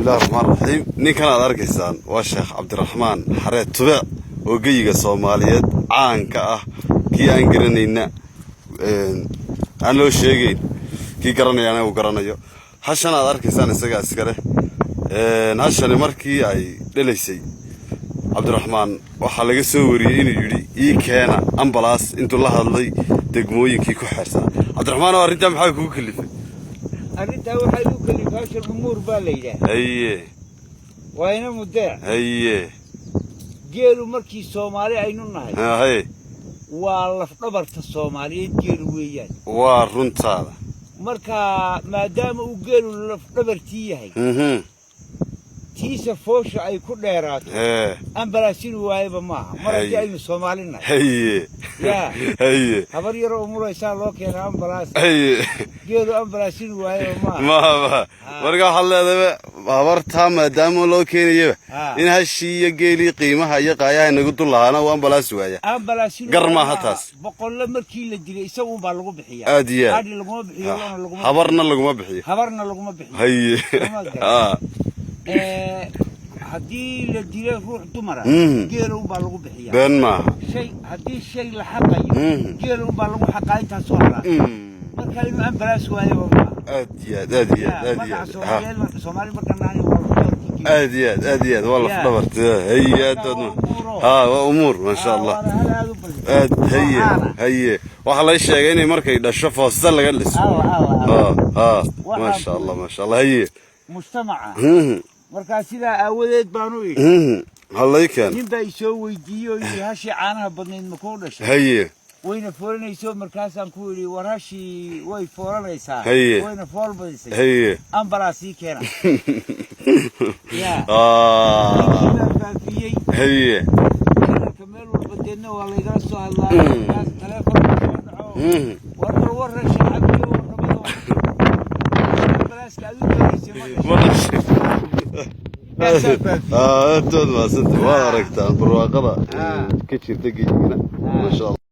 Bismillahi raxmaan raxiim. Ninkan aad arkaysaan waa Sheekh Cabdiraxmaan Xareed Tubeec oo geyiga Soomaaliyeed caanka ah. Kii aan garanayna aan loo sheegayn, kii garanayaana uu garanayo. Hashan aad arkaysaan isagaa iskale. Hashani markii ay dhalaysay Cabdiraxmaan, waxaa laga soo wariyey inuu yidhi "Ii keena ambalaas," intuu la hadlay degmooyinkii ku xeersanaa. Cabdiraxmaan, oo arrintaa maxaa kugu kalifay? Arrintaa waxaa igu kalifay, hashan Umuur baa la yidhaah. Waa ina mudeec. Geelu markii Soomaali aynu nahay, waa lafdhabarta Soomaaliyeed geelu weeyaan. Waa runtaada. Marka maadaama uu geelu lafdhabartii yahay, tiisa foosha ay ku dheeraato, ambalaas inuu waayaba maaha mar haddii aynu Soomaali nahay. Yaa. Habar yaroo umuraysaa loo keenaa ambalaas. Geelu ambalaas inuu waayaba maaha. Maba marka waxaad leedahay habartaa maadaama loo keenayaba in hashii iyo geelii qiimaha iyo qaayaha inagu dul lahaana uu ambalaas waaya. Ambalaas inuu Gar waayo maaha taas. Boqolle markii la dilay isaguun baa lagu bixiyaa. Aad iyo aad. Adhi laguma bixiyo, lona laguma. Habarna laguma bixiyo. Habarna laguma bixiyo. Lama garan. Haddii la dilay ruux dumara, geela unbaa lagu bixiyaa. Been maaha. Shay haddii shay la xaqayo, geela unbaa lagu xaqaa intaasoo haraa. Marka inuu ambalaas waayaba maaha. Aad iyo aad, aad iyo aad, aad iyo Magaca aad. Soomaaliyeed, marka Soomaali marka nahay, waa lafdhabartii geela. Aad iyo aad, aad iyo aad, waa lafdhabarta. Haye, aad Marka waa umuuro. Ha, waa umuur, maasha Allah. Waana hal aad u badan. Aad, haye. Oo caana. Haye, waxaa lay sheegay inay markay dhasho foosta laga dhiso. Allah, Allah, Allah. Ha. Waxaa Maasha Allah, maasha Allah, haye. Mujtamaca markaa sidaa aawadeed baanu idhi Hallay keen. Nin baa isoo weydiiyey oo yidhi, "Hashii caanaha badnayd ma kuu dhashay?" Wayna foolanayso. Markaasaan ku yidhi, "War, hashii way foolanaysaa, wayna fool badisay, ambalaas ii keena." Ya. Ninkii baa faafiyey hadalka meel walba, deedna waa laygala soo hadlaa. Markaas taleefonka soo dhaco, "War bal warran, shacabkii warramado, ambalaaska aad u doonaysay ma Ma dhashay?" dhashay. Ninkaasaa faafiyey. Aad waad mahadsantay. Waad aragtaan barwaaqada ka jirta geyigana, maasha Allah.